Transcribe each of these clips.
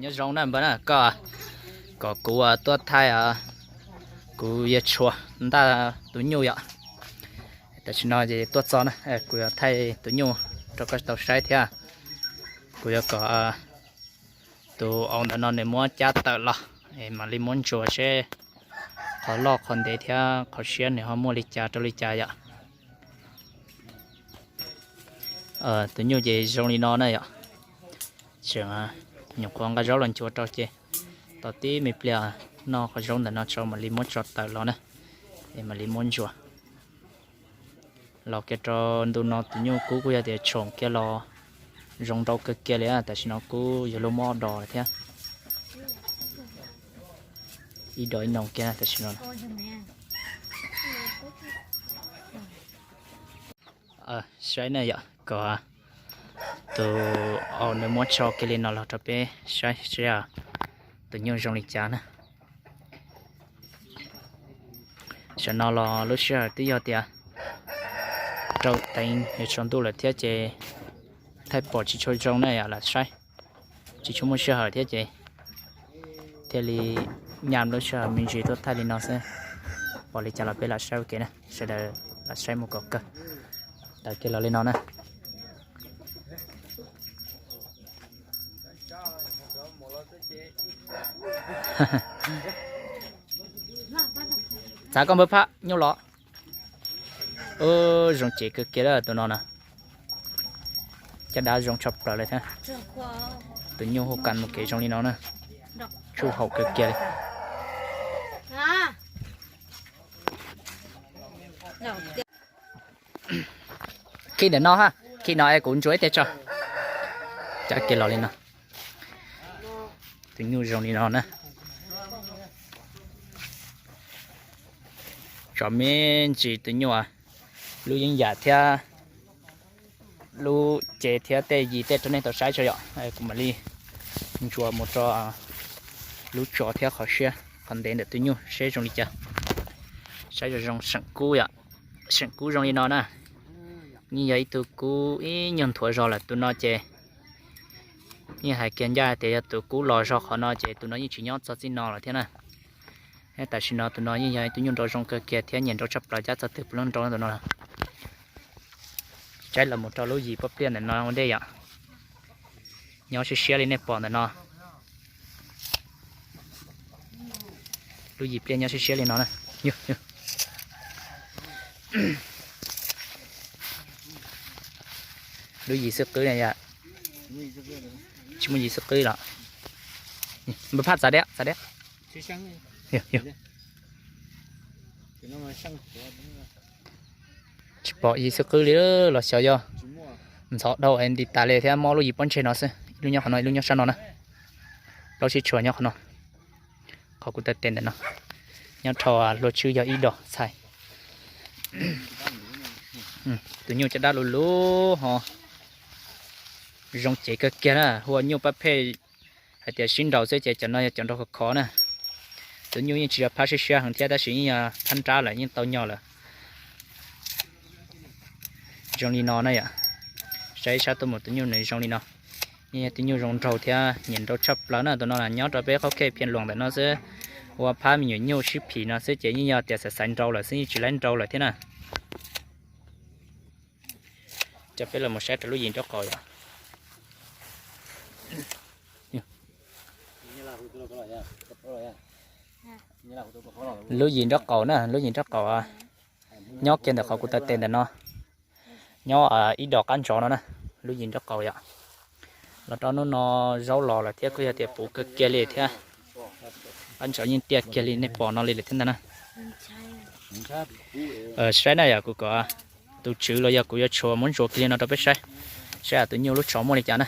Nyob zoo na npawg na, koj kom kuv tuaj thaij kuv yuav tshuam ntaj tus nyuj yom. Tam sim no ces tuaj txog na, kuv yuav thaij tus nyuj rau koj tau saib thiab. Kuv yuav kom tus au ntawm no nws muab cab tawm los, mam li muab ntsuas seb qhov loj qhov ntev thiab qhov siab nws ho muaj li cas rau li cas yom. Tus nyuj ces zoo li no na yom. Tseem nyuam qhuav nqa zaub los nchuav rau ces tau tib me pliag noj qhov zaub ntawm no tso mam li muab tso tawm los na, es mam li muab ntsuas. Los kiag rau ntu no tus nyuj kub kuj yog tias tshoom kiag los zoo nrau kawg kiag li, tam sim no kub yuav luag muab ob dos lawm thiab. Ib dos ib noog kiag tam sim no. Saib na yom, kom tus au nws muab tso kiag li no los rau peb saib seb tus nyuj zoo li cas na. Tam no los lub sij hawm twb yog tias rau teev yuav tsaus ntuj lawm thiab ces thaij pom tsis tshua zoo na yom, lam saib tsis tshua muaj sij hawm thiab ces thiaj li nyam lub sij hawm me ntsis tuaj thaij li no xwb. Pom li cas los peb lam saib ua ke na, sawv daws lam saib mus kom kawg. Tawm kiag los li no na. Txav koj npawg Phaj, nyuj los. Zoo cev kawg kiag tus no na. Caj dab zoo tshaj plaws li thiab. Tus nyuj hu kas mus kev zoo li no na. Tsuj haum kawg kiag li. Khi ntawm no ha, khi no es kuv ntsuas ib teg tso. Cab kiag los li no. Tus nyuj zoo li no na. Tso me ntsis tus nyuj, lub yeeb yam thiab lub cev thiab tej yim tej rau nej tau saib tso yom. Kuv mam li ntsuas mus rau lub tso thiab qhov siab qhov ntev ntawm tus nyuj seb zoo li cas. Saib zoo zoo seem kub yom, seem kub zoo li no na. Yeej yog ib tug kub ib nyuag nthuav zog lawm tus no ces yeej hais kiag ncaj tias yog tus kub los zog qhov no ces tus no yeej tsis nyob txog txij no lawm thiab na. Tam sim no tus no yeej yog tus nyuj nrau zoo kawg kiag thiab nyiam nrau tshaj plaws, cab txog twg puav leej nrau tus no. Saib los mus rau lub yim pob pliaj ntawm no ua ntej yom. Nyob siab siab li nej pom ntawm no. Lub yim pliaj nyob siab siab li no na. Lub yim xwb qwb yom. Tsis muaj yim xwb qwb los. Npawg Phaj txav diab, txav diab. Tsis pom yim xwb qwb li los xyov yog ntxhov dhau nti tas li thiab mob lub yim pob ntseg no xwb, ib lub nyob qhov no ib lub nyob sab no na. Plaub sib tshuam nyob qhov no. Qhov kuv taw tes ntawm no nyob rau luag tswb yog ib dos txhais. Tus nyuj caj dab lus lub ho zoo cev kawg kiag na, hu ua nyuj pab phej hais tias sib nraus xwb ces cov no yog cov nraus khov khov na. Tus nyuj yeej tsis yog phab siab siab heev thiab tab sis yeej yog phab nrab lawm yeej tau nyo lawm. Zoo li no na yom. Saib sab tuaj mus tus nyuj nws zoo li no. Yeej yog tus nyuj zoo nraug thiab nyiam nrau tshaj plaws na, tus no nyob rau peb qhov khej Phiaj Luam ntawm no xwb. Ua phab me nyuam nyuj sib phim no xwb ces yeej yog tias xaiv xaiv nrau lawm xwb yeej tsis laib nrau lawm thiab na. Coj peb los mus saib rau lub yim nraub qaum yom. Lub yim nraub qaum na, lub yim nraub qaum nyob kiag ntawm qhov kuv taw tes ntawm no, nyob ib dos qab ntsov no na, lub yim nraub qaum yom. Los rau hnub no zaub los lawm thiab kuj yog tias puv kawg kiag li thiab. Qab ntsov yeej tiaj kiag li nej pom no li lawm thiab ntag na. Saib na yom, kuv kom tus tswv los yog kuv yuav tshuam muab ntsuas kiag li no rau peb saib, saib tus nyuj lub tsov muaj li cas na.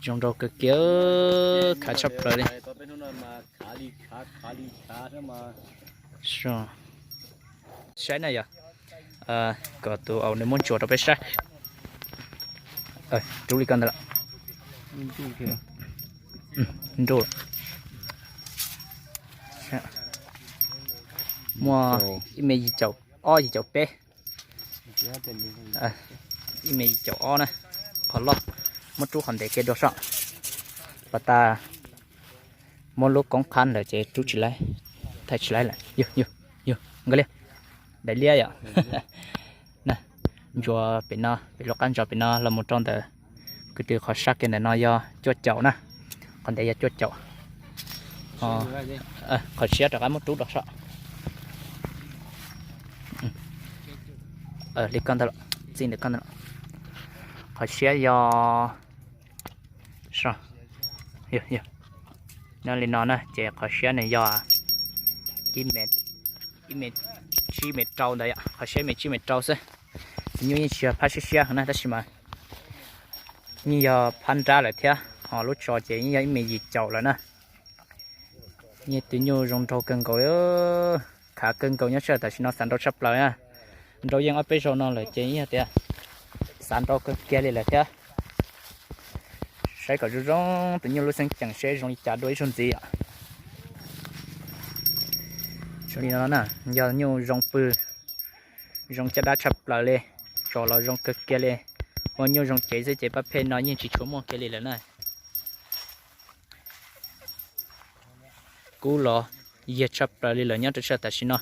Zoo nraug kawg kiag, khav tshaj plaws li. Saib na yom, kom tus au nws muab ntsuas rau peb saib. Rub li ko ntawd lawm. Nruj lawm. Muaj ib me yim caum ob yim caum peb. Ib me yim caum ob na, qhov loj, muab rub qhov ntev kiag dua soj. Pas tas muab lub koob qhab ntawd ces rub tsis laib, thaij tsis laib lawm. Yog, yog, yog, nkaus li, daim liab yom. Na, ntsuas pem no, pem lub qab ntsos pem no los mus rau ntawm, kwv tw qhov sab kiag ntawm no yog cuaj caum na, qhov ntev yog cuaj caum. Qhov siab rov qab muab rub dua soj. Li ko ntag, txij ntawm ko ntag. Qhov siab yog, yog, yog, nyob li no na ces qhov siab nws yog ib me, ib me tsib me rau ntawd yom, qhov siab ib me tsib me rau xwb. Tus nyuj yeej tsis yog phab siab siab heev na tab sis mas yeej yog phab nrab lawm thiab, ho lub tso ces yeej yog ib me yim caum lawm na. Yeej tus nyuj zoo nraug kawg nkaus li, khav kawg nkaus nyob tsam tam sim no xav nrau tshaj plaws na. Nrau yeej ob peb zaug no lawm ces yeej tias xav nrau kawg kiag li lawm thiab. Saib kom zoo zoo tus nyuj lub xeeb ceem seb zoo li cas dua ib zaug ntxiv yom. Zoo li no na, yog nyuj zoo pw, zoo caj dab tshaj plaws li, tso los zoo kawg kiag li. Muaj nyuj zoo cev xwb ces pab phem no yeej tsis tshua muaj kiag li lawm na. Kub los yag tshaj plaws li lawm nyob rau tsam tam sim no.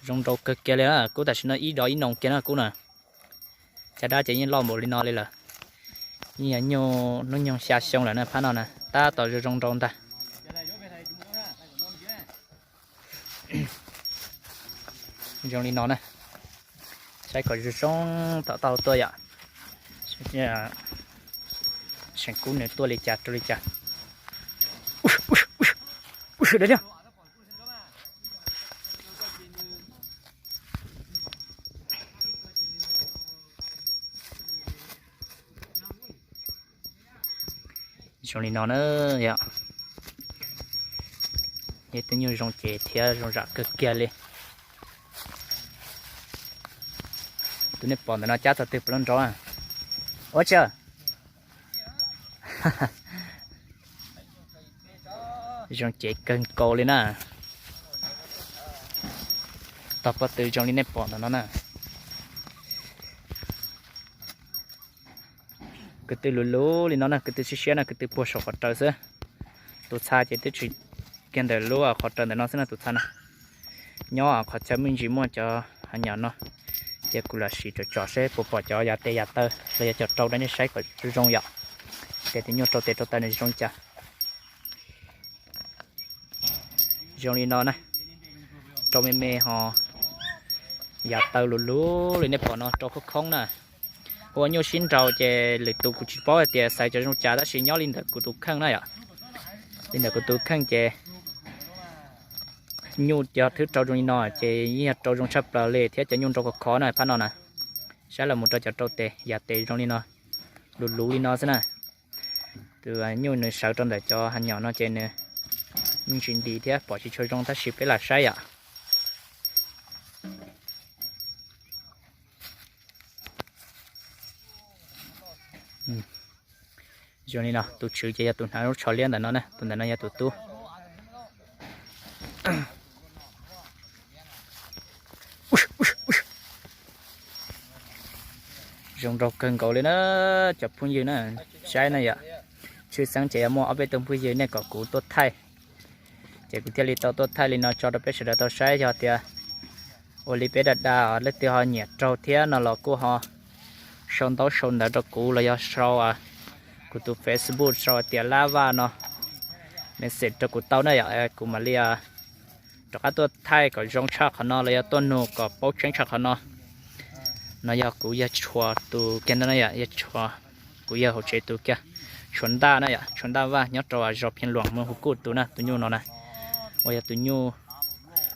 Zoo nraug kawg kiag li, kub tam sim no ib dos ib noo kiag na kub na. Caj dab ces yeej loj npaum li no li lawm. Yeej yog nyuj hnub nyoog xya xyoo lawm na, phab no na tab tom zoo zoo nraug ntag. Zoo li no na, saib kom zoo zoo tom tau tuaj yom. Seem kub nws tuaj li cas rau li cas. Zoo li no na yom. Yog tus nyuj zoo cev thiab zoo zam kawg kiag li. Tus nej pom ntawm no cab txog twg puas lub nrau? Ua tsi? Zoo cev kawg nkaus li na. Tog pob tw zoo li nej pom ntawm no na. Kwv tw luv luv li no na, kwv tw siab siab na, kwv tw puag saum qhov raws xwb. Tus txha ces twb tsis kiag ntawm lub qhov raws ntawm no xwb na tus txha na. Nyob qhov chaw me ntsis muaj cov hav nyom no, ces kuv lam sim tsom tsom seb puas pom cov yav tes yav taw los yog cov rau rau nej saib kom zoo yom. Ces tus nyuj rau tes rau taw nws zoo li cas. Zoo li no na, rau me me ho yav taw luv luv li nej pom no rau khoob khoob na. Ua nyuj sib nraus ces lwm tus kuv tsis paub hais tias xaiv cov zoo cas tab sis nyob li ntawm kuv tus kheej na yom. Li ntawm kuv tus kheej ces nyuj cov thwb rau zoo li no ces yeej yog rau zoo tshaj plaws li thiab cov nyuj nrau khov khov na phab no na. Saib los mus rau cov rau tes yav tes zoo li no, luv luv li no xwb na. Tus nyuj nws sawv rau ntawm cov hav nyom no ces nws me ntsis nti thiab pom tsis tshua zoo tab sis peb lam saib yom. Zoo li no, tus tswv ces yog tus hnav lub tsho liab ntawm no na, tus ntawm no yog tus tub. Zoo nraug kawg nkaus li na, cov phooj ywg na, saib na yom. Tshwj xeeb ces yog muaj ob peb tug phooj ywg nej kom kuv tuaj thaij, ces kuv thiaj li tau tuaj thaij li no tso rau peb sawv daws tau saib. Yog tias ua li peb dag dag leej twg ho nyiam raug thiab no los kuj ho sau ntaub sau ntawv rau kuv los yog sau kuv tus Facebook sau tias Lab Vaj no, message rau kuv tau na yom, kuv mam li rov qab tuaj thaij kom zoo tshaj qhov no los yog tuaj nug kom paub tseeb tshaj qhov no. No yog kuv yawg Tshuas tus kiag no na yom, yawg Tshuas, kuv yawg hauv tsev tus kiag, Tshuas Ntaj na yom, Tshuas Ntaj Vaj nyob rau zos Phiaj Luam mus hu kuj tus na, tus nyuj no na, uas yog tus nyuj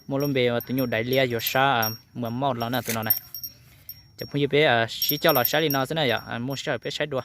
muaj lub npe ua tus nyuj daiv liab yuav sab muas mauj los na tus no na. Cov phooj ywg peb sib coj los saib li no xwb na yom, muaj sij hawm peb saib dua.